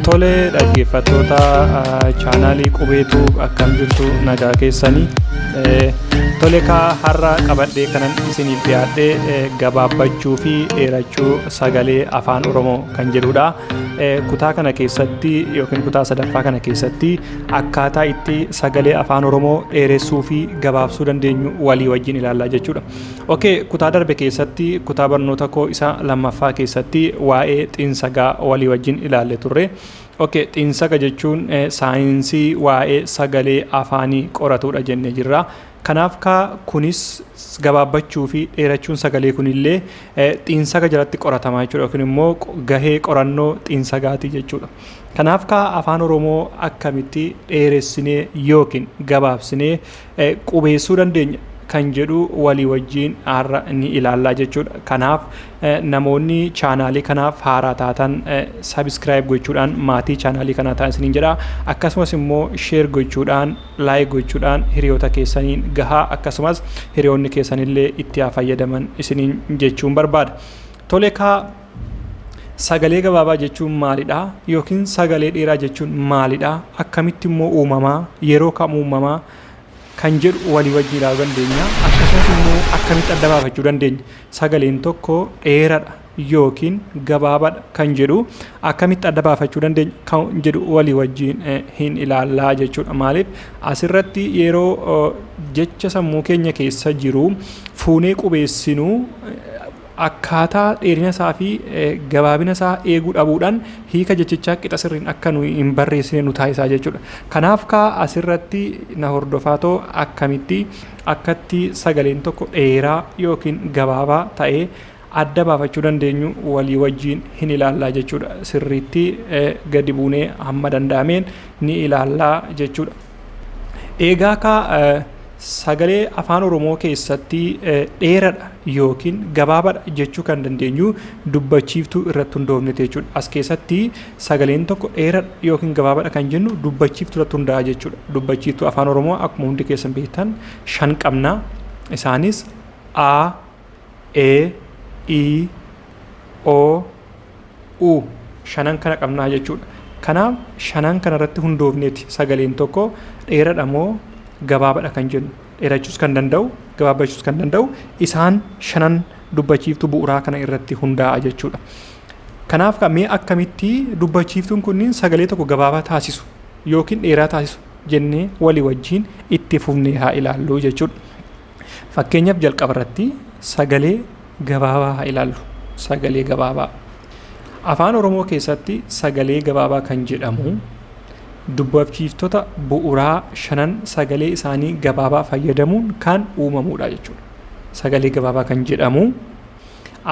Tole, dhaggeeffattoota chaanaalii Qubeetuu, akkam jirtu? Nagaa keessanii? Tole kaa, har'a qabadhee kanan isiniif dhiyaadhee gabaabbachuu fi dheerachuu sagalee Afaan Oromoo kan jedhudha. Kutaa kana keessatti yookiin kutaa sadaffaa kana keessatti akkaataa itti sagalee Afaan Oromoo dheeressuu fi gabaabsuu dandeenyu walii wajjin ilaallaa jechuudha. Okay, kutaa darbe keessatti, kutaa barnoota koo isa lammaffaa keessatti waa'ee xiinsagaa walii wajjin ilaalle turre. Okay, xiinsaga jechuun saayinsii waa'ee sagalee afaanii qoratudha jennee jirra. Kanaaf kaa kunis gabaabbachuu fi dheerachuun sagalee kunillee xiinsaga jalatti qoratamaa jechuudha, yookiin immoo gahee qorannoo xiinsagaati jechuudha. Kanaaf kaa Afaan Oromoo akkamitti dheeressinee yookiin gabaabsinee qubeessuu dandeenya kan jedhu walii wajjin har'a ni ilaallaa jechuudha. Kanaaf namoonni chaanaalii kanaaf haaraa taatan subscribe gochuudhaan maatii chaanaalii kanaa ta'an isiniin jedha. Akkasumas immoo share gochuudhaan, like gochuudhaan hiriyoota keessaniin gahaa, akkasumas hiriyoonni keessanillee itti haa fayyadaman isiniin jechuun barbaada. Tole kaa, sagalee gabaabaa jechuun maalidha? Yookiin sagalee dheeraa jechuun maalidha? Akkamitti immoo uumamaa? Yeroo kam uumamaa? Kan jedhu walii wajjin ilaaluu dandeenya. Akkasumas immoo akkamitti adda baafachuu dandeenya? Sagaleen tokko dheeraadha yookiin gabaabaadha kan jedhu akkamitti adda baafachuu dandeenya kan jedhu walii wajjin hin ilaallaa jechuudha. Maaliif, asirratti yeroo jecha sammuu keenya keessa jiru fuunee qubeessinu akkaataa dheerina isaa fi gabaabina isaa eeguu dhabuudhaan hiika jechichaa qixa sirriin akka nuyi hin barreessine nu taasisaa jechuudha. Kanaaf kaa asirratti na hordofaatoo akkamitti akkatti sagaleen tokko dheeraa yookiin gabaabaa ta'ee adda baafachuu dandeenyu walii wajjin hin ilaallaa jechuudha. Sirriitti gadi buunee hamma danda'ameen ni ilaallaa jechuudha. Eegaa kaa, sagalee Afaan Oromoo keessatti dheeradha yookiin gabaabaadha jechuu kan dandeenyu dubbachiiftuu irratti hundoofnete jechuudha. As keessatti sagaleen tokko dheeradha yookiin gabaabaadha kan jennu dubbachiiftuu irratti hundaa'a jechuudha. Dubbachiiftuu Afaan Oromoo akkuma hundi keessan beektan shan qabna. Isaanis A, E, I, O, U, shanan kana qabnaa jechuudha. Kanaaf shanan kana irratti hundoofneeti sagaleen tokko dheeradha moo gabaabaadha kan jennu. Dheerachuus kan danda'u, gabaabbachuus kan danda'u isaan shanan dubbachiiftuu bu'uuraa kana irratti hundaa'a jechuudha. Kanaaf mee akkamitti dubbachiiftuun kunniin sagalee tokko gabaabaa taasisu yookiin dheeraa taasisu jennee walii wajjin itti fufnee haa ilaallu jechuudha. Fakkeenyaaf jalqaba irratti sagalee gabaabaa haa ilaallu. Sagalee gabaabaa. Afaan Oromoo keessatti sagalee gabaabaa kan jedhamu dubbachiiftota bu'uuraa shanan sagalee isaanii gabaabaa fayyadamuun kan uumamudha jechuudha. Sagalee gabaabaa kan jedhamu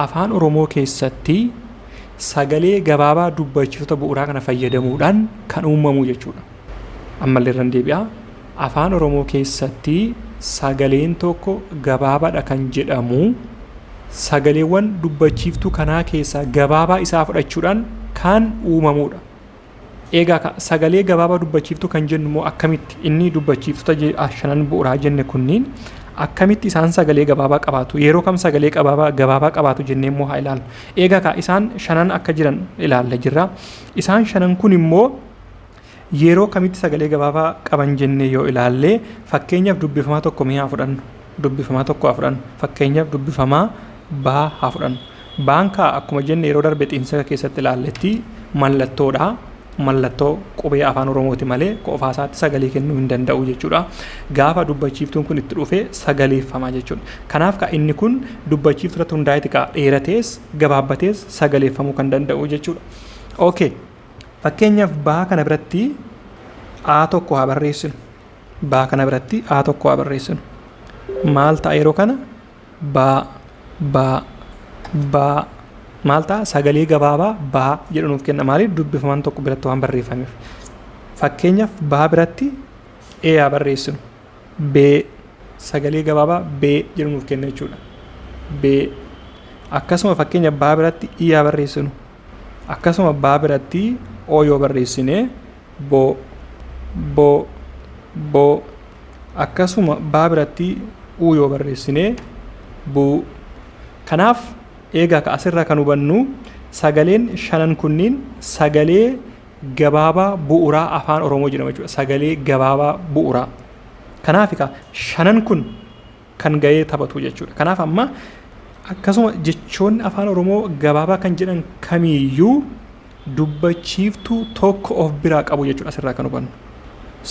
Afaan Oromoo keessatti sagalee gabaabaa dubbachiiftota bu'uuraa kana fayyadamuudhaan kan uumamu jechuudha. Ammallee irran deebi'a. Afaan Oromoo keessatti sagaleen tokko gabaabaadha kan jedhamu sagaleewwan dubbachiiftuu kanaa keessaa gabaabaa isaa fudhachuudhaan kan uumamudha. Egaa sagalee gabaabaa dubbachiiftuu kan jennu immoo akkamitti inni dubbachiiftota shanan bu'uuraa jenne kunniin akkamitti isaan sagalee gabaabaa qabaatu, yeroo kam sagalee gabaabaa qabaatu jennee immoo haa ilaallu. Egaa isaan shanan akka jiran ilaalla jirra. Isaan shanan kun immoo yeroo kamitti sagalee gabaabaa qaban jennee yoo ilaalle, fakkeenyaaf dubbifamaa tokko mee haa fudhannu. Dubbifamaa tokko haa fudhannu. Fakkeenyaaf dubbifamaa baa haa fudhannu. Baan kaa akkuma jenne yeroo darbe xiinsaga keessatti ilaalletti mallattoodha. Mallattoo qubee Afaan Oromooti malee qofaa isaatti sagalee kennuu hin danda'u jechuudha. Gaafa dubbachiiftuun kun itti dhufe sagaleeffama jechuudha. Kanaaf kaa inni kun dubbachiiftuu irratti hundaa'eeti kaa dheeratees gabaabbatees sagaleeffamuu kan danda'u jechuudha. Okay. Fakkeenyaaf baa kana biratti A tokko haa barreessinu. Baa kana biratti A tokko haa barreessinu. Maal ta'a yeroo kana? Baa, baa, baa. Maal ta'a? Sagalee gabaabaa baa jedhu nuuf kenna. Maaliif? Dubbifamaan tokko biratti waan barreeffameef. Fakkeenyaaf baa biratti E haa barreessinu. B, sagalee gabaabaa B jedhu nuuf kenna jechuudha. B. Akkasuma fakkeenya baa biratti I haa barreessinu. Akkasuma baa biratti O yoo barreessine, bo, bo, bo. Akkasuma baa biratti U yoo barreessine, bu. Kanaaf eegaa asirraa kan hubannu sagaleen shanan kunniin sagalee gabaabaa bu'uuraa afaan Oromoo jedhama jechuudha. Sagalee gabaabaa bu'uuraa. Kanaaf egaa shanan kun kan ga'ee taphatu jechuudha. Kanaaf amma akkasuma jechoonni afaan Oromoo gabaabaa kan jedhan kamiiyyuu dubbachiiftuu tokko of biraa qabu jechuudha asirraa kan hubannu.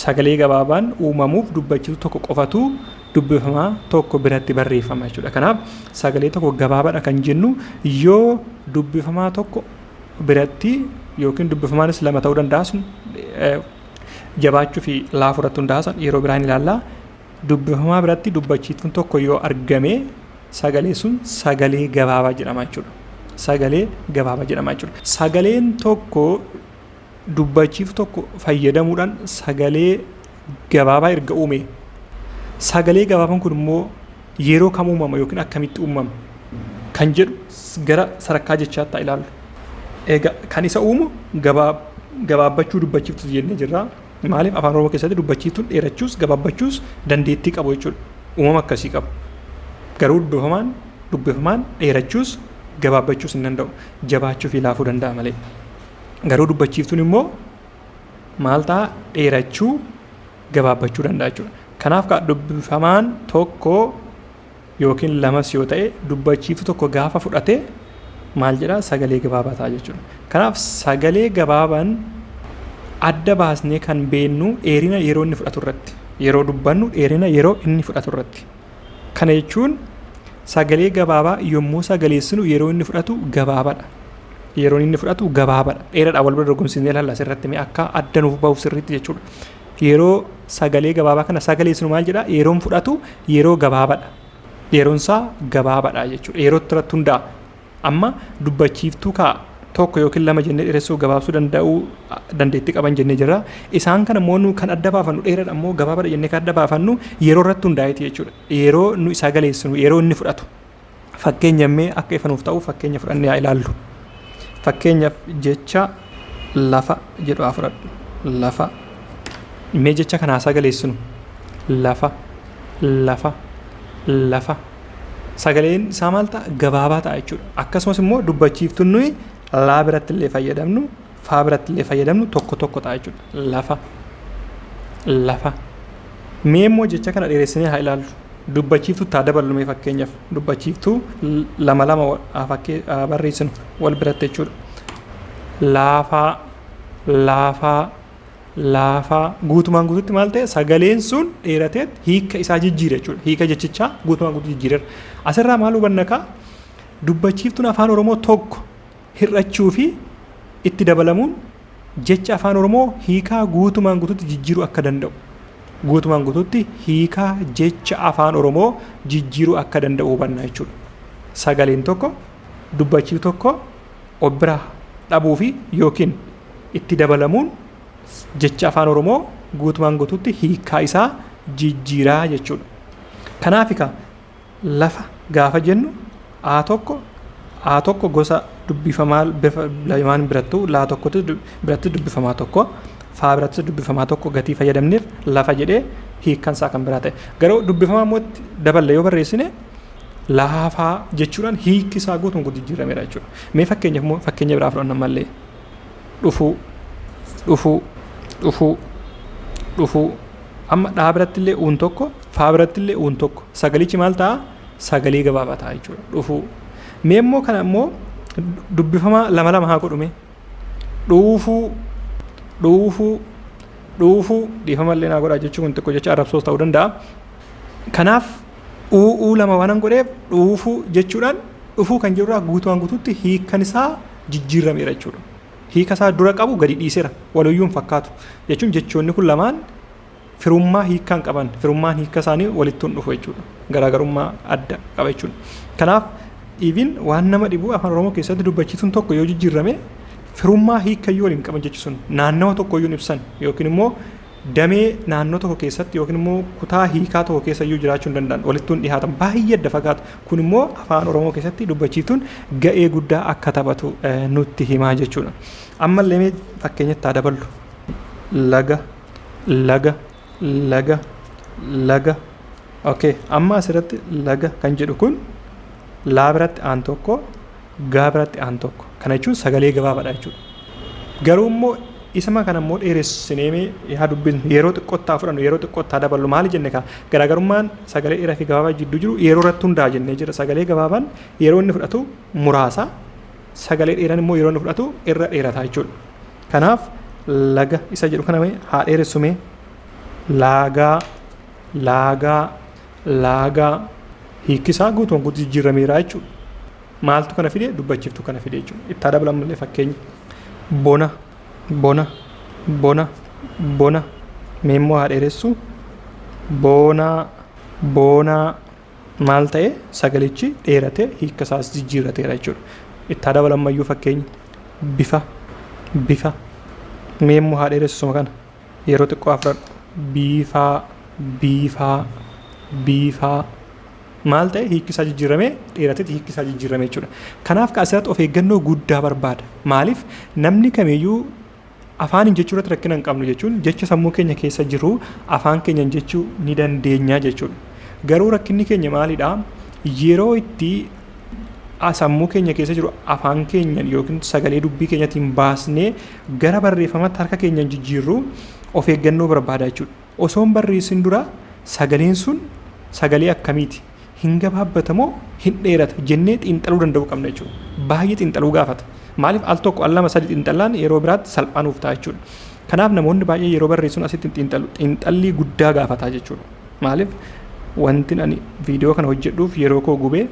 Sagalee gabaabaan uumamuuf dubbachiiftuu tokko qofatu dubbifamaa tokko biratti barreeffama jechuudha. Kanaaf sagalee tokko gabaabaadha kan jennu yoo dubbifamaa tokko biratti yookiin dubbifamaanis lama ta'uu danda'a sun jabaachuu fi laafuu irratti hundaa'a yeroo biraan ilaallaa. Dubbifamaa biratti dubbachiiftuun tokko yoo argame sagalee sun sagalee gabaabaa jedhama jechuudha. Sagalee gabaabaa jedhama jechuudha. Sagaleen tokko dubbachiiftuu tokko fayyadamuudhaan sagalee gabaabaa erga uume sagalee gabaabaan kun immoo yeroo kam uumama yookiin akkamitti uumama kan jedhu gara sadarkaa jechaatti ilaallu. Egaa kan isa uumu gabaabbachuu dubbachiiftuu jennee jirra. Maaliif afaan Oromoo keessatti dubbachiiftuun dheerachuus gabaabbachuus dandeettii qabu jechuudha. Uumama akkasii qabu. Garuu dubbifamaan dheerachuus gabaabbachuus hin danda'u. Jabaachuu fi laafuu danda'a malee. Garuu dubbachiiftuun immoo maal ta'a dheerachuu gabaabbachuu danda'a jechuudha. Kanaaf dubbifamaan tokko yookiin lamas yoo ta'e dubbachiiftuu tokko gaafa fudhate maal jedhaa sagalee gabaabaa ta'a jechuudha. Kanaaf sagalee gabaabaan adda baasnee kan beennu dheerina yeroo inni fudhatu irratti. Yeroo dubbannu dheerina yeroo inni fudhatu irratti. Kana jechuun sagalee gabaabaa yommuu sagaleessinu yeroo inni fudhatu gabaabaadha. Yeroon inni fudhatu gabaabaadha. Dheeraadha wal bira dorgomsiisnee ilaalla asirratti mee akka adda nuuf bahuuf sirriitti jechuudha. Yeroo sagalee gabaabaa kana sagaleessinu maal jedhaa yeroon fudhatu yeroo gabaabaadha. Yeroon isaa gabaabaadha jechuudha. Yeroo irratti hundaa'a. Amma dubbachiiftuu kaa tokko yookiin lama jennee dheeressuu gabaabsuu danda'uu dandeettii qaban jennee jirra. Isaan kana immoo nu kan adda baafannu dheeraadha immoo gabaabaadha jennee kan adda baafannu yeroo irratti hundaa'eeti jechuudha. Yeroo nu sagaleessinu yeroo inni fudhatu. Fakkeenya mee akka ifa nuuf ta'u fakkeenya fudhannee haa ilaallu. Fakkeenyaaf jecha lafa jedhu haa fudhadhu. Lafa. Mee jecha kana haa sagaleessinu. Lafa. Lafa. Lafa. Sagaleen isaa maal ta'a? Gabaabaa ta'a jechuudha. Akkasumas immoo dubbachiiftuun nuyi laa biratti illee fayyadamnu, faa biratti illee fayyadamnu tokko tokko ta'a jechuudha. Lafa. Lafa. Mee immoo jecha kana dheeressinee haa ilaallu. Dubbachiiftuu taa daballu mee fakkeenyaaf dubbachiiftuu lama lama haa barreessinu wal biratti jechuudha. Laafaa, laafaa, laafaa guutumaan guututti maal ta'e sagaleen sun dheeratee hiika isaa jijjiire jechuudha. Hiika jechichaa guutumaan guututti jijjiireera. Asirraa maal hubanna kaa dubbachiiftuun afaan Oromoo tokko hir'achuu fi itti dabalamuun jecha afaan Oromoo hiikaa guutumaan guututti jijjiiruu akka danda'u. Guutumaan guututti hiikaa jecha afaan Oromoo jijjiiruu akka danda'u hubanna jechuudha. Sagaleen tokko dubbachiiftuu tokko of biraa dhabuu fi yookiin itti dabalamuun jecha afaan Oromoo guutumaan guututti hiikaa isaa jijjiiraa jechuudha. Kanaaf egaa lafa gaafa jennu A tokko gosa dubbifamaa bifa lamaan birattuu laa tokkotti biratti dubbifamaa tokko faa biratti dubbifamaa tokko gatii fayyadamneef lafa jedhee hiikkan isaa kan biraa ta'e. Garuu dubbifamaa immoo itti daballe yoo barreessine laafaa jechuudhaan hiikki isaa guutuun guutuu jijjiirameera jechuudha. Mee fakkeenyaaf immoo fakkeenya biraa fudhanna mallee dhufuu dhufuu dhufuu dhufuu amma dhaa biratti illee uun tokko faa biratti illee uun tokko sagalichi maal ta'a sagalee gabaabaa ta'a jechuudha dhufuu. Mee immoo kana immoo dubbifamaa lama lama haa godhume dhuufuu dhuufuu dhuufuu dhiifama illee naa godhaa jechuun kun xiqqoo jecha arrabsoos ta'uu danda'a. Kanaaf u'uu lama waanan godheef dhuufuu jechuudhaan dhufuu kan jedhurraa guutumaan guutuutti hiikkan isaa jijjiirameera jechuudha. Hiika isaa dura qabu gadi dhiiseera waliyyuu hin fakkaatu jechuun jechoonni kun lamaan firummaa hiikkaan qaban firummaan hiika isaanii walitti hin dhufu jechuudha. Garaagarummaa adda qaba jechuudha. Kanaaf even waan nama dhibu afaan Oromoo keessatti dubbachiisuun tokko yoo jijjiirame firummaa hiikkayyuu waliin qaban jechi sun naannawa tokkoyyuu hin ibsan yookiin immoo damee naannoo tokko keessatti yookiin immoo kutaa hiikaa tokko keessa iyyuu jiraachuu hin danda'an walitti hin dhihaatan baay'ee adda fagaatu. Kun immoo afaan Oromoo keessatti dubbachiiftuun ga'ee guddaa akka taphatu nutti himaa jechuudha. Ammallee mee fakkeenyatti haa daballu. Laga, laga, laga, laga. Okay, amma asirratti laga kan jedhu kun laa biratti aan tokko, gaa biratti aan tokko. Kana jechuun sagalee gabaabaadha jechuudha. Garuu immoo Isuma kana immoo dheeressinee haa dubbisnu, yeroo xiqqootti haa fudhannu, yeroo xiqqootti haa daballu. Maali jenne kaa? Garaagarummaan sagalee dheeraa fi gabaabaa jidduu jiru yeroo irratti hundaa'a jennee jira. Sagalee gabaabaan yeroo inni fudhatu muraasa, sagalee dheeraan immoo yeroo inni fudhatu irra dheerata jechuudha. Kanaaf laga isa jedhu kana haa dheeressume. Laagaa, laagaa, laagaa, hiikkisaa guutuun guutuu jijjiirameera jechuudha. Maaltu kana fide? Dubbachiiftuu kana fide jechuudha. Itti haa dabalamullee fakkeenya. Bona, bona, bona, bona. Mee immoo haa dheeressu. Boonaa, boonaa. Maal ta'e? Sagalichi dheerate, hiikka isaas jijjiirrateera jechuudha. Itti haa dabalammayyuu fakkeenya. Bifa, bifa. Mee immoo haa dheeressu kana. Yeroo xiqqoo haa fudhadhu. Biifaa, biifaa, biifaa. Maal ta'e? Hiikki isaa jijjiiramee, dheeratetti hiikki isaa jijjiirame jechuudha. Kanaaf asirratti of eeggannoo guddaa barbaada. Maaliif? Namni kamiyyuu afaaniin jechuu irratti rakkina hin qabnu jechuun jecha sammuu keenya keessa jiru afaan keenyaan jechuu ni dandeenya jechuudha. Garuu rakkinni keenya maalidhaa? Yeroo itti sammuu keenya keessa jiru afaan keenyan yookiin sagalee dubbii keenyatiin baasnee gara barreeffamatti harka keenyan jijjiirru of eeggannoo barbaada jechuudha. Osoo hin barreessin dura sagaleen sun sagalee akkamiiti? Hin gabaabbata moo hin dheerata jennee xiinxaluu danda'uu qabna jechuudha. Baay'ee xiinxaluu gaafata. Maaliif? Al tokko, al lama, sadi xiinxallaan yeroo biraatti salphaa nuuf ta'a jechuudha. Kanaaf namoonni baay'ee yeroo barreessuun asitti xiinxalu. Xiinxallii guddaa gaafata jechuudha. Maaliif? Wanti ani viidiyoo kana hojjedhuuf yeroo koo gubee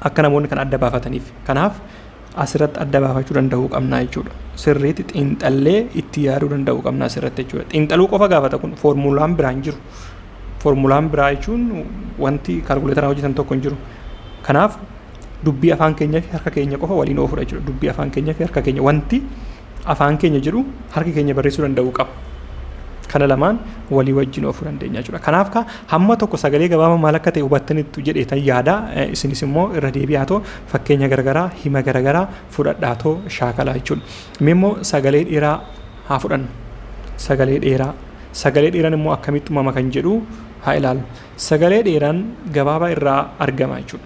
akka namoonni kan adda baafataniif. Kanaaf asirratti adda baafachuu danda'uu qabna jechuudha. Sirriitti xiinxallee itti yaaduu danda'uu qabna asirratti jechuudha. Xiinxaluu qofa gaafata kun, foormulaan biraan jiru. Foormulaan biraa jechuun wanti kaalkuleetaraan hojjetan tokko hin jiru. Kanaaf dubbii afaan keenyaa fi harka keenya qofa waliin oofudha jechuudha. Dubbii afaan keenyaa fi harka keenya, wanti afaan keenya jedhu harki keenya barreessuu danda'uu qaba. Kana lamaan walii wajjin oofuu dandeenya jechuudha. Kanaaf ka hamma tokko sagalee gabaabaa maal akka ta'e hubattaniittu jedheetan yaada. Isinis immoo irra deebi'aatoo fakkeenya garagaraa, hima garagaraa fudhadhaatoo shaakalaa jechuudha. Mee immoo sagalee dheeraa haa fudhannu. Sagalee dheeraa. Sagalee dheeraan immoo akkamitti uumama kan jedhu haa ilaallu. Sagalee dheeraan gabaabaa irraa argama jechuudha.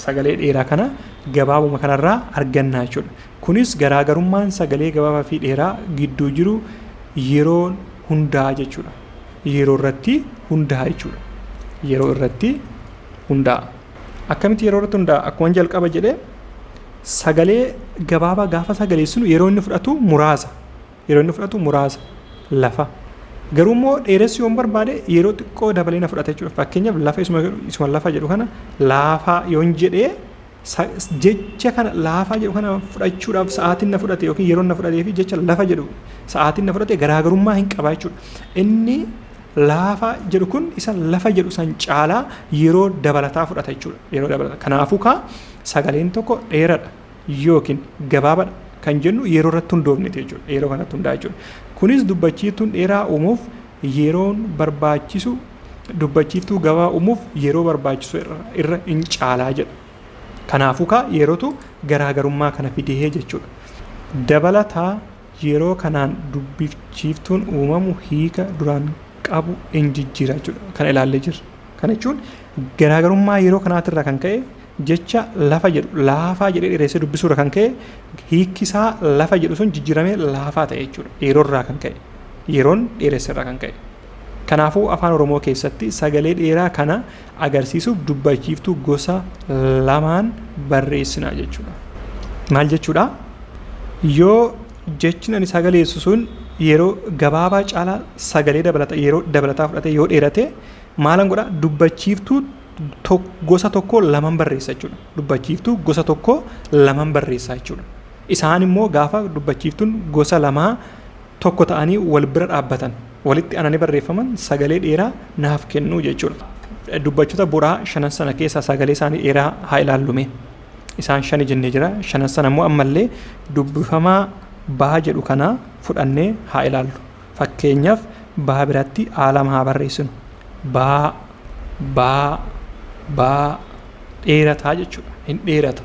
Sagalee dheeraa kana gabaabuma kanarraa arganna jechuudha. Kunis garaagarummaan sagalee gabaabaa fi dheeraa gidduu jiru yeroo hundaa'a jechuudha. Yeroo irratti hundaa'a jechuudha. Yeroo irratti hundaa'a. Akkamitti yeroo irratti hundaa'a? Akkuma jalqaba jedhee, sagalee gabaabaa gaafa sagaleessinu yeroo inni fudhatu muraasa. Yeroo inni fudhatu muraasa. Lafa. Garuu immoo dheeressuu yoon barbaade yeroo xiqqoo dabalee na fudhata jechuudha. Fakkeenyaaf lafa isuma lafa jedhu kana laafaa yoon jedhee, jecha kana laafaa jedhu kana fudhachuudhaaf sa'aatiin na fudhate yookiin yeroon na fudhatee fi jecha lafa jedhu sa'aatiin na fudhate garaagarummaa hin qaba jechuudha. Inni laafaa jedhu kun isa lafa jedhu san caalaa yeroo dabalataa fudhata jechuudha. Yeroo dabalataa. Kanaafuu kaa sagaleen tokko dheeradha yookiin gabaabaadha kan jennu yeroo irratti hundoofneti jechuudha. Yeroo kanatti hundaa'a jechuudha. Kunis dubbachiiftuun dheeraa uumuuf yeroon barbaachisu dubbachiiftuu gabaabaa uumuuf yeroo barbaachisu irra hin caalaa jedha. Kanaafuu kaa yerootu garaagarummaa kana fidee jechuudha. Dabalataa yeroo kanaan dubbichiiftuun uumamu hiika duraan qabu hin jijjiira jechuudha. Kana ilaallee jirra. Kana jechuun garaagarummaa yeroo kanaatirraa kan ka'e jecha lafa jedhu laafaa jedhee dheeressee dubbisuurra kan ka'e hiikkisaa lafa jedhu sun jijjiiramee laafaa ta'e jechuudha. Yeroorraa kan ka'e. Yeroon dheeresserraa kan ka'e. Kanaafuu afaan Oromoo keessatti sagalee dheeraa kana agarsiisuuf dubbachiiftuu gosa lamaan barreessina jechuudha. Maal jechuudha? Yoo jechi ani sagaleessu sun yeroo gabaabaa caalaa sagalee dabalata, yeroo dabalataa fudhate, yoo dheerate maalan godha? Dubbachiiftuu gosa tokko laman barreessa jechuudha. Dubbachiiftuu gosa tokko laman barreessa jechuudha. Isaan immoo gaafa dubbachiiftuun gosa lamaa tokko ta'anii wal bira dhaabbatan, walitti aananii barreeffaman, sagalee dheeraa naaf kennu jechuudha. Dubbachoota bu'uuraa shanan sana keessaa sagalee isaanii dheeraa haa ilaallume. Isaan shani jennee jira. Shanan sana immoo ammallee dubbifamaa baa jedhu kana fudhannee haa ilaallu. Fakkeenyaaf baa biratti A lama haa barreessinu. Baa, baa, baa, dheerataa jechuudha. Hin dheerata.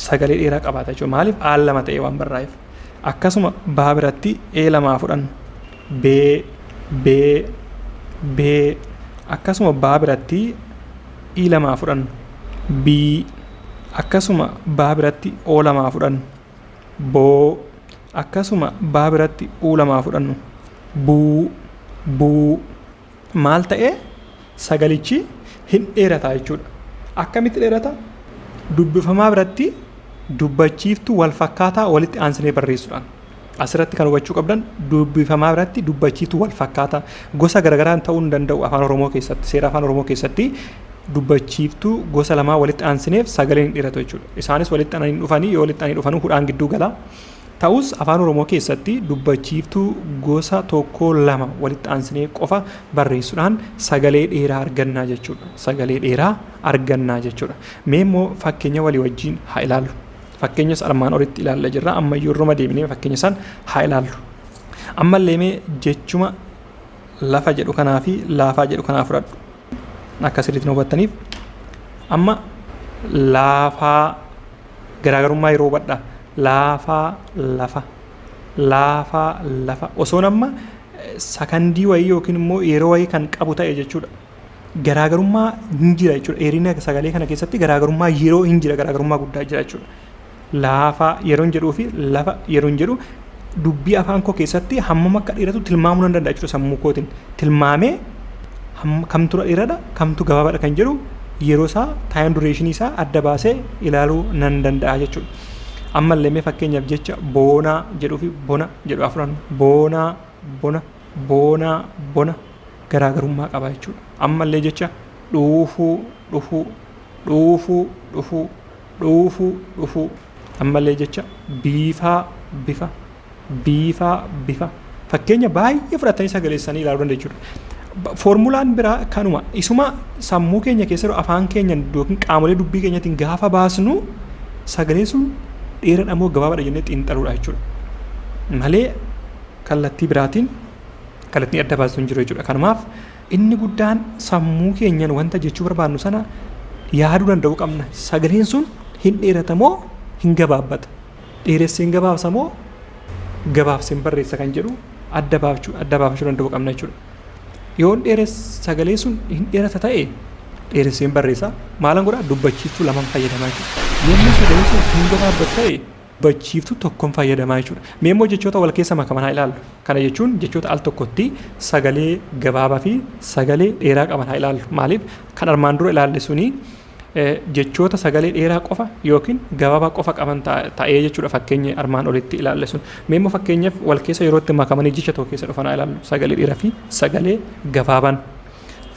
Sagalee dheeraa qabaata jechuudha. Maaliif? A lama ta'ee waan barraa'eef. Akkasuma baa biratti E lama haa fudhannu. Bee, bee, bee. Akkasuma baa biratti I lama haa fudhannu. Bii. Akkasuma baa biratti O lama haa fudhannu. Boo. Akkasuma baa biratti uu lamaa fudhannu. Buu, buu. Maal ta'ee sagalichi hin dheerata jechuudha. Akkamitti dheerata? Dubbifamaa biratti dubbachiiftuu wal fakkaataa walitti aansinee barreessuudhaan. Asirratti kan hubachuu qabdan dubbifamaa biratti dubbachiiftuu wal fakkaataa gosa garaagaraan ta'uu hin danda'u afaan Oromoo keessatti, seera afaan Oromoo keessatti dubbachiiftuu gosa lamaa walitti aansineef sagaleen hin dheeratu jechuudha. Isaanis walitti aananii dhufanii yoo walitti aananii dhufanuu hudhaan gidduu gala. Ta'us afaan Oromoo keessatti dubbachiiftuu gosa tokko lama walitti aansinee qofa barreessuudhaan sagalee dheeraa argannaa jechuudha. Sagalee dheeraa argannaa jechuudha. Mee immoo fakkeenya walii wajjin haa ilaallu. Fakkeenyas armaan olitti ilaallee jirra. Ammayyuu irruma deebinee fakkeenya san haa ilaallu. Ammallee mee jechuma lafa jedhu kanaa fi laafaa jedhu kanaa fudhadhu. Akka sirriitti nu hubattaniif amma laafaa garaagarummaa yeroo hubadha. Laafaa lafa, laafaa lafa osoon amma sakandii wayii yookiin immoo yeroo wayii kan qabu ta'e jechuudha. Garaagarummaa hin jira jechuudha. Dheerina sagalee kana keessatti garaagarummaa yeroo hin jira, garaagarummaa guddaa jira jechuudha. Laafaa yeroon jedhuu fi lafa yeroon jedhu dubbii afaan koo keessatti hammam akka dheeratu tilmaamuu nan danda'a jechuudha sammuu kootiin. Tilmaamee kamtu dheeradha kamtu gabaabaadha kan jedhu yeroo isaa time duration isaa adda baasee ilaaluu nan danda'a jechuudha. Ammallee mee fakkeenyaaf jecha boonaa jedhuu fi bona jedhu haa fudhannu. Boonaa, bona, boonaa, bona garaagarummaa qaba jechuudha. Ammallee jecha dhuufuu, dhufuu, dhuufuu, dhufuu, dhuufuu, dhufuu. Ammallee jecha biifaa, bifa, biifaa, bifa. Fakkeenya baay'ee fudhatanii sagaleessanii ilaaluu dandeessu jechuudha. Foormulaan biraa kanuma isuma sammuu keenya keessa jiru afaan keenya yookiin qaamolee dubbii keenyatiin gaafa baasnu sagalee sun dheeraadha moo gabaabaadha jennee xiinxaluudha jechuudha. Malee kallattii biraatiin kallattiin adda baastu hin jiru jechuudha. Kanumaaf inni guddaan sammuu keenyan wanta jechuu barbaannu sana yaaduu danda'uu qabna. Sagaleen sun hin dheerata moo hin gabaabbata? Dheeresseen gabaabsa moo gabaabseen barreessa kan jedhu adda baafachuu danda'uu qabna jechuudha. Yoo sagalee sun hin dheerata ta'e dheeresseen barreessa. Maalan godhaa? Dubbachiiftuu lamaan fayyadamaa jechuudha. Yommuu sagaleen sun hin gabaabbatu ta'e dubbachiiftuu tokkoon fayyadamaa jechuudha. Mee immoo jechoota wal keessa makaman haa ilaallu. Kana jechuun jechoota al tokkotti sagalee gabaabaa fi sagalee dheeraa qaban haa ilaallu. Maaliif? Kan armaan dura ilaalle suni jechoota sagalee dheeraa qofa yookiin gabaabaa qofa qaban ta'ee jechuudha fakkeenya armaan olitti ilaalle sun. Mee immoo fakkeenyaaf wal keessa yeroo itti makamanii jecha tokko keessa dhufan haa ilaallu. Sagalee dheeraa fi sagalee gabaabaan.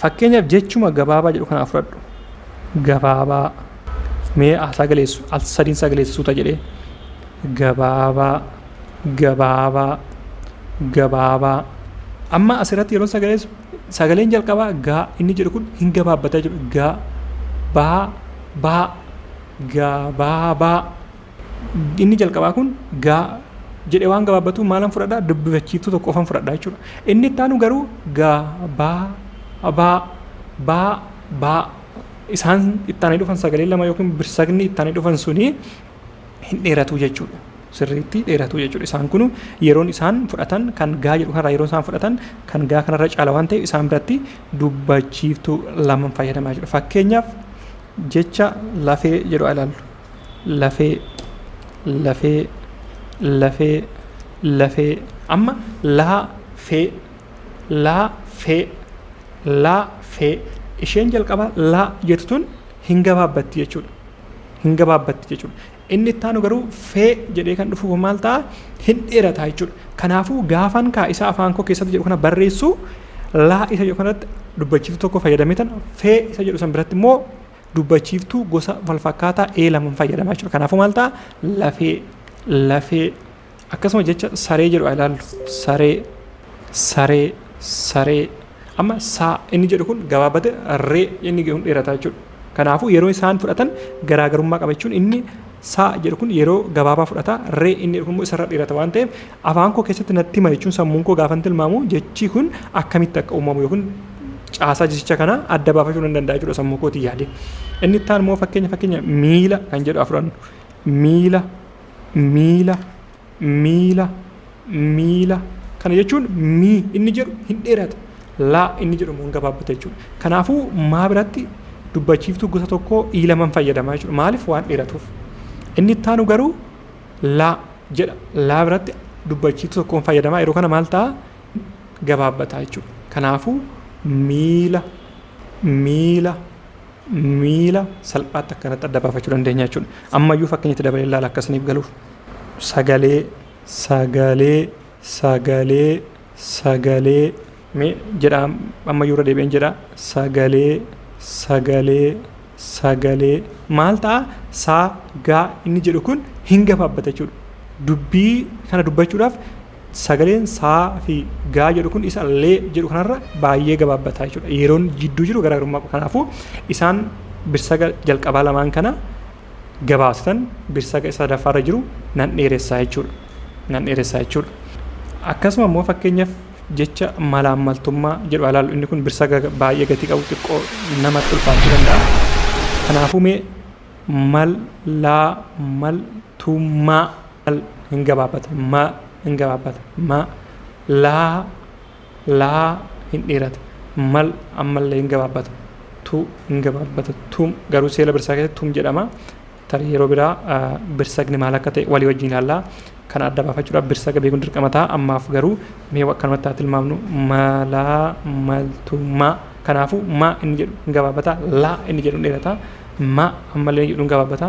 Fakkeenyaaf jechuma gabaabaa jedhu kana fudhadhu. Gabaabaa. Mee sagaleessu al sadiin sagaleessu suuta jedhee. Gabaabaa, gabaabaa, gabaabaa. Amma asirratti yeroo sagaleessu sagaleen jalqabaa gaa inni jedhu kun hin gabaabbataa jiru. Gaa, baa, baa, gabaabaa. Inni jalqabaa kun gaa jedhee waan gabaabbatu maalan fudhadhaa? Dubbifachiiftuu tokko qofan fudhadhaa jechuudha. Inni itti aanu garuu gaa, baa, baa, baa, baa. Isaan itti aananii dhufan sagalee lama yookiin birsagni itti aananii dhufan suni hin dheeratu jechuudha. Sirriitti dheeratu jechuudha. Isaan kun yeroon isaan fudhatan kan gaa jedhu kanarraa yeroon isaan fudhatan kan gaa kanarra caala waan ta'eef isaan biratti dubbachiiftuu lama fayyadamaa jechuudha. Fakkeenyaaf jecha lafee jedhu ilaallu. Lafee, lafee, lafee, lafee. Amma laa, fee, laa, fee, laa, fee. Isheen jalqaba laa jettu tun hin gabaabbatti jechuudha. Hin gabaabbatti jechuudha. Inni itti aanu garuu fee jedhee kan dhufu maal ta'a? Hin dheerata jechuudha. Kanaafuu gaafan kaa isa afaan koo keessatti jedhu kana barreessu laa isa jedhu kanatti dubbachiiftuu tokko fayyadamee tan fee isa jedhu san biratti immoo dubbachiiftuu gosa walfakkaataa ee lamaan fayyadamaa jechuudha. Kanaafuu maal ta'a? Lafee, lafee. Akkasuma jecha saree jedhu haa ilaallu. Saree, saree, saree. Amma saa inni jedhu kun gabaabbate ree inni kun dheerataa jechuudha. Kanaafuu yeroo isaan fudhatan garaagarummaa qaba jechuun inni saa jedhu kun yeroo gabaabaa fudhata, ree inni jedhu kun immoo isarra dheerata waan ta'eef afaan koo keessatti natti hima jechuun sammuun koo gaafan tilmaamu jechi kun akkamitti akka uumamu yookiin caasaa jechicha kana adda baafachuu nan danda'a jechuudha sammuu kootiin yaade. Inni itti aanu immoo fakkeenya miila kan jedhu haa fudhannu. Miila, miila, miila, miila. Kana jechuun mii inni jedhu hin dheerata. Laa inni jedhu immoo hin gabaabbata jechuudha. Kanaafuu maa biratti dubbachiiftuu gosa tokkoo ii laman fayyadamaa jechuudha. Maaliif? Waan dheeratuuf. Inni itti aanu garuu laa jedha. Laa biratti dubbachiiftuu tokkoon fayyadamaa yeroo kana maal ta'a? Gabaabbataa jechuudha. Kanaafuu miila, miila, miila salphaatti akkanatti adda baafachuu dandeenya jechuudha. Ammayyuu fakkeenyatti dabalee ilaala akkasiniif galuuf. Sagalee, sagalee, sagalee, sagalee mee jedhaa ammayyuu irra deebi'een jedhaa sagalee, sagalee, sagalee maal ta'a? Saa, gaa inni jedhu kun hin gabaabbata jechuudha. Dubbii kana dubbachuudhaaf sagaleen saa fi gaa jedhu kun isa lee jedhu kanarra baay'ee gabaabbataa jechuudha. Yeroon jidduu jiru garaagarummaa qaba. Kanaafuu isaan birsaga jalqabaa lamaan kana gabaabsitan birsaga isa sadaffaarra jiru nan dheeressaa jechuudha. Nan dheeressaa jechuudha. Akkasuma immoo fakkeenyaaf jecha malaammaltummaa jedhu ilaallu inni kun birsaga baay'ee gatii qabu xiqqoo namatti ulfaachuu danda'a. Kanaafuu mee mal laa mal tummaa mal hin gabaabbata ma hin gabaabbata ma laa laa hin dheerata mal ammallee hin gabaabbata tu hin gabaabbata tum garuu seera birsaa keessatti tum jedhama. Tarii yeroo biraa birsagni maal akka ta'e walii wajjin ilaallaa. Kana adda baafachuudhaaf birsaga beekuun dirqama ta'a. Ammaaf garuu mee akkanumatti haa tilmaamnu malaa maltummaa. Kanaafuu ma inni jedhu hin gabaabbata, la inni jedhu hin dheerata, ma ammallee inni jedhu hin gabaabbata,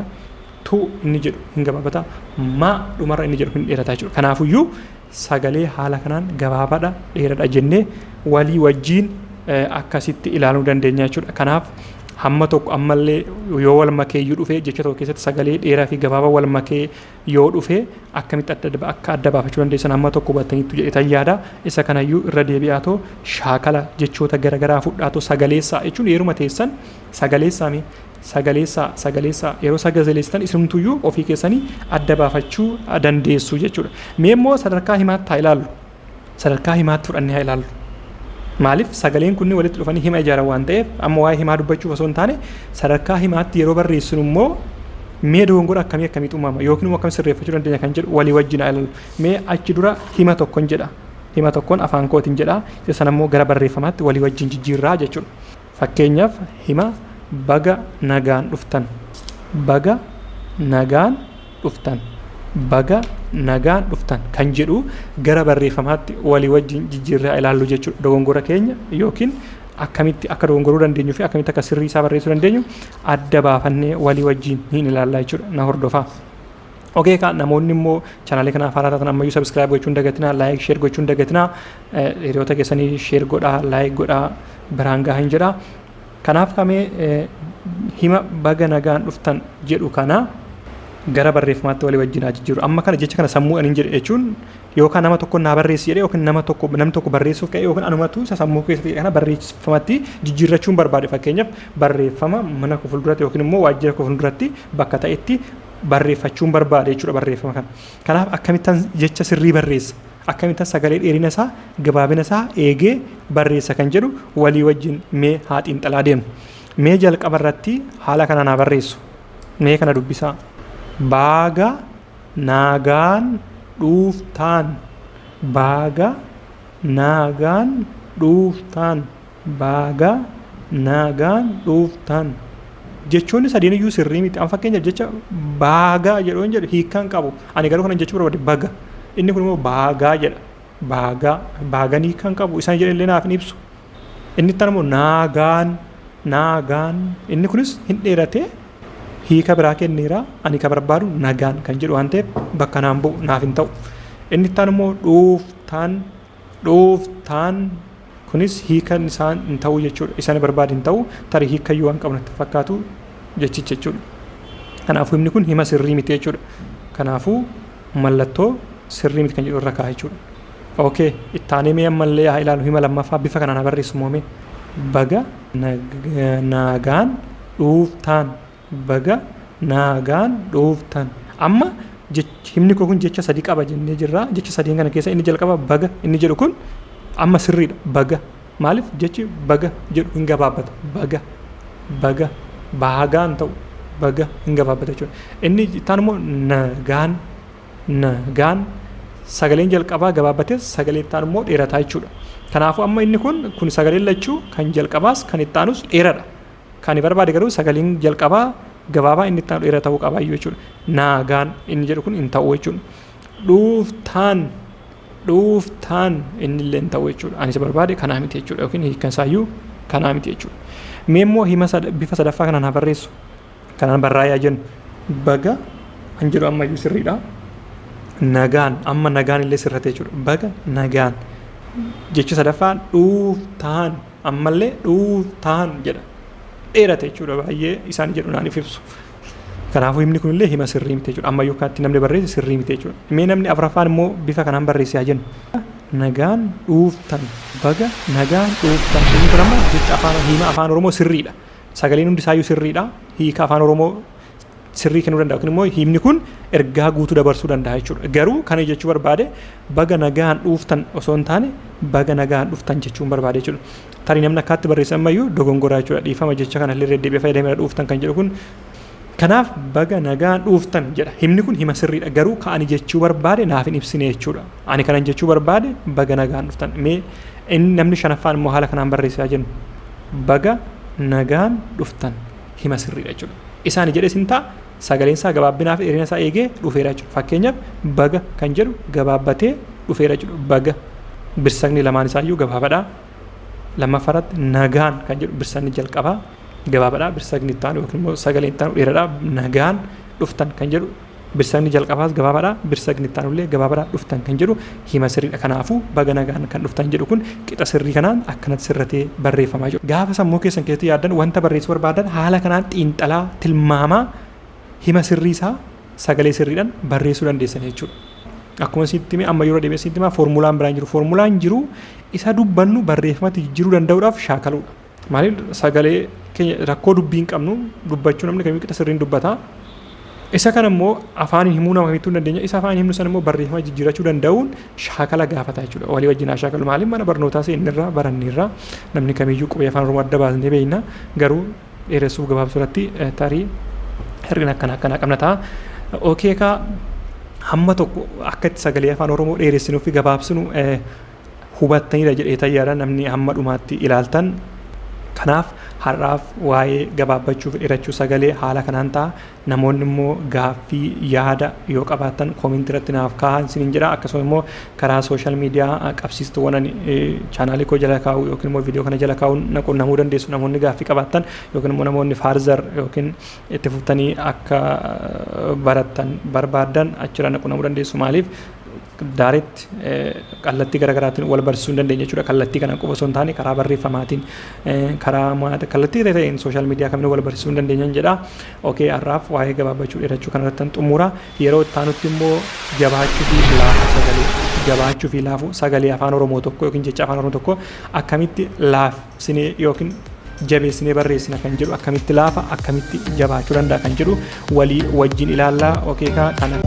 tu inni jedhu hin gabaabbata, ma dhumarra inni jedhu hin dheerata jechuudha. Kanaafuyyuu sagalee haala kanaan gabaabaadha dheeradha jennee walii wajjiin akkasitti ilaaluu dandeenya jechuudha. Kanaaf hamma tokko ammallee yoo wal makeeyyuu dhufe jecha tokko keessatti sagalee dheeraa fi gabaabaa wal makee yoo dhufe akkamitti adda akka adda baafachuu dandeessan hamma tokko hubattaniittu jedhetan yaada. Isa kanayyuu irra deebi'aatoo shaakala jechoota garaagaraa fudhaatoo sagaleessaa jechuun yeruma teessan sagaleessaa mee sagaleessaa sagaleessaa yeroo sagaleessitan isinumtuyyuu ofii keessanii adda baafachuu dandeessu jechuudha. Mee immoo sadarkaa himaatti haa ilaallu. Sadarkaa himaatti fudhannee haa ilaallu. Maaliif sagaleen kunniin walitti dhufanii hima ijaaran waan ta'eef amma waa'ee himaa dubbachuuf osoo hin taane sadarkaa himaatti yeroo barreessinu immoo mee dogongora akkamii akkamiitu uumama yookiin immoo akkam sirreeffachuu dandeenya kan jedhu walii wajjin haa ilaallu. Mee achi dura hima tokkon jedha. Hima tokkon afaan kootiin jedha. Isa sana immoo gara barreeffamaatti walii wajjin jijjiirraa jechuudha. Fakkeenyaaf hima baga nagaan dhuftan. Baga nagaan dhuftan. Baga nagaan dhuftan kan jedhu gara barreeffamaatti walii wajjin jijjiirree haa ilaallu jechuudha. Dogongora keenya yookiin akkamitti akka dogongoruu dandeenyuu fi akkamitti akka sirrii isaa barreessuu dandeenyu adda baafannee walii wajjin hin ilaallaa jechuudha. Na hordofaa. Okee kaa namoonni immoo chaanaalii kanaaf haaraa taatan ammayyuu subscribe gochuun dagatinaa, like share gochuun dagatinaa, hiriyoota keessanii share godhaa, like godhaa, biraan gahaa hin jedhaa. Kanaaf kamee hima baga nagaan dhuftan jedhu kana gara barreeffamaatti walii wajjin haa jijjiiru. Amma kana jecha kana sammuu ani hin jedhe jechuun yookaan nama tokko naa barreessi jedhee yookiin nama tokko namni tokko barreessuuf ka'e yookiin anumatu isa sammuu keessatti kana barreeffamatti jijjiirrachuun barbaade fakkeenyaaf barreeffama mana koo fuulduratti yookiin immoo waajjira koo fuulduratti bakka ta'etti barreeffachuun barbaade jechuudha barreeffama kana. Kanaaf akkamittan jecha sirrii barreessa? Akkamittan sagalee dheerina isaa gabaabina isaa eegee barreessa kan jedhu walii wajjin mee haa xiinxalaa deemnu. Mee jalqaba irratti haala kanaan haa barreessu. Mee kana dubbisaa. Baaga naagaan dhuuftaan. Baaga naagaan dhuuftaan. Baaga naagaan dhuuftaan. Jechoonni sadeen iyyuu sirrii miti. Amma fakkeenyaaf jecha baagaa jedhu hin jedhu hiikkaan qabu. Ani garuu kanan jechuu barbaade baga. Inni kun immoo baagaa jedha. Baagaa. Baagan hiikkaan qabu. Isaan jedhan illee naaf hin ibsu. Inni itti immoo naagaan naagaan inni kunis hin dheeratee hiika biraa kenneera. Ani kan barbaadu nagaan kan jedhu waan ta'eef bakka naan bu'u naaf hin ta'u. Inni itti immoo dhuuftaan dhuuftaan kunis hiikan isaan hin ta'u jechuudha. Isaan barbaade hin ta'u tarii hiikayyuu waan qabu natti fakkaatu jechicha jechuudha. Kanaafuu himni kun hima sirrii miti jechuudha. Kanaafuu mallattoo sirrii miti kan jedhu irra kaa'a jechuudha. Okay, ittaanee mee ammallee haa ilaalu hima lammaffaa bifa kanaan haa barreessu moomee. Baga nagaan dhuuftaan. Baga nagaan dhuuftan. Amma himni koo kun jecha sadi qaba jennee jirra. Jecha sadiin kana keessa inni jalqaba baga inni jedhu kun amma sirriidha. Baga. Maaliif jechi baga jedhu hin gabaabbata. Baga. Baga. Baagaan ta'u. Baga hin gabaabbata jechuudha. Inni ittaan immoo nagaan. Nagaan. Sagaleen jalqabaa gabaabbates sagalee ittaan immoo dheerataa jechuudha. Kanaafuu amma inni kun kun sagaleen lachuu kan jalqabaas kan ittaanus dheeradha. Kan barbaade garuu sagaleen jalqabaa gabaabaa inni itti aanu dheeraa ta'uu qaba jechuudha. Naagaan inni jedhu kun hin ta'u jechuudha. Dhuuftaan, dhuuftaan inni illee hin ta'u jechuudha. Ani isa barbaade kanaa miti jechuudha yookiin hiikkan isaayyuu kanaa miti jechuudha. Mee immoo hima bifa sadaffaa kanaan haa barreessu. Kanaan barraa'ee jennu. Baga an jedhu ammayyuu sirriidha. Nagaan, amma nagaan illee sirrate jechuudha. Baga nagaan. Jechi sadaffaan dhuuftaan, ammallee dhuuftaan jedha. Dheerate jechuudha, baay'ee isaan jedhu naaniif ibsu. Kanaafuu himni kunillee hima sirrii miti jechuudha. Ammayyuu kanatti namni barreesse sirrii miti jechuudha. Mee namni afuraffaan immoo bifa kanaan barreesse haa jennu. Nagaan dhuuftan, baga nagaan dhuuftan. Inni kun amma jecha afaan hima afaan Oromoo sirriidha. Sagaleen hundi isaayyuu sirriidha. Hiika afaan Oromoo sirrii kennuu danda'a yookiin immoo himni kun ergaa guutuu dabarsuu danda'a jechuudha. Garuu kana jechuu barbaade baga nagaan dhuuftan osoo hin taane baga nagaan dhuftan jechuun barbaade jechuudha. Tarii namni akkaatti barreesse ammayyuu dogongoraa jechuudha. Dhiifama, jecha kana illee deddeebi'ee fayyadameera dhuuftan kan jedhu kun. Kanaaf baga nagaan dhuuftan jedha. Himni kun hima sirriidha. Garuu ka ani jechuu barbaade naaf hin ibsine jechuudha. Ani kanan jechuu barbaade baga nagaan dhuftan. Mee inni namni shanaffaan immoo haala kanaan barreessaa jennu. Baga nagaan dhuftan hima sirriidha jechuudha. Isaani jedhes hin ta'a, sagaleen isaa gabaabbinaa fi dheerina isaa eegee dhufeera jechuudha. Fakkeenyaaf baga kan jedhu gabaabbatee dhufeera jechuudha. Baga birsagni lamaan isaayyuu gabaabadha. Lammaffaarratti nagaan kan jedhu birsagni jalqabaa gabaabadha. Birsagni itti aanu yookiin immoo sagaleen itti aanu dheeradha. Nagaan dhuftan kan jedhu birsagni jalqabaas gabaabadha. Birsagni itti aanullee gabaabadha. Dhuftan kan jedhu hima sirriidha. Kanaafuu baga nagaan kan dhuftan jedhu kun qixa sirrii kanaan akkanatti sirratee barreeffamaa jiru. Gaafa sammuu keessan keessatti yaaddan, wanta barreessuu barbaadan haala kanaan xiinxalaa, tilmaamaa, hima sirrii isaa sagalee sirriidhaan barreessuu dandeessan jechuudha. Akkuma sitti hime, amma yeroo deemee sitti himaa, foormulaan biraan jiru. Foormulaan jiru isa dubbannu barreeffamatti jijjiiruu danda'uudhaaf shaakaluudha. Maaliif? Sagalee keenya rakkoo dubbii hin qabnu, dubbachuu namni kamiyyuu qixa sirriin dubbata. Isa kana immoo afaaniin himuu nama kamittuu hin dandeenya. Isa afaaniin himnu sana immoo barreeffama jijjiirachuu danda'uun shaakala gaafata jechuudha. Walii wajjin haa shaakalu. Maaliif? Mana barnootaa seennirraa baranneerraa, namni kamiyyuu qubee afaan Oromoo adda baasnee beekna. Garuu dheeressuuf gabaabsuu irratti tarii hir'ina akkana akkanaa qabna ta'a. Okay, kaa hamma tokko akka itti sagalee afaan Oromoo dheeressinuu fi gabaabsinu hubattanidha jedhee tayyaadha namni hamma dhumaatti ilaaltan. Kanaaf har'aaf waa'ee gabaabbachuu fi dheerachuu sagalee haala kanaan ta'a. Namoonni immoo gaaffii, yaada yoo qabaattan koomentii irratti naaf kaa'aa isiniin jedha. Akkasuma immoo karaa social media qabsiistuuwwan ani chaanaalii koo jala kaa'u yookiin immoo viidiyoo kana jala kaa'uun na qunnamuu dandeessu. Namoonni gaaffii qabaattan yookiin immoo namoonni further yookiin itti fuftanii akka barattan barbaaddan achirraa na qunnamuu dandeessu. Maaliif? Direct kallattii garaagaraatiin wal barsiisuu hin dandeenya jechuudha. Kallattii kanaan qofa osoo hin taane karaa barreeffamaatiin, karaa kallattii ta'een social media kamiin wal barsiisuu hin dandeenya jedha. Okay, har'aaf waa'ee gabaabbachuu dheerachuu kanarratti xumura. Yeroo itti aanutti immoo jabaachuu fi laafuu sagalee, jabaachuu fi laafuu sagalee afaan Oromoo tokko yookiin jecha afaan Oromoo tokko akkamitti laafsinee yookiin jabeessinee barreessina kan jedhu, akkamitti laafa, akkamitti jabaachuu danda'a kan jedhu walii wajjin ilaallaa. Okay, kana.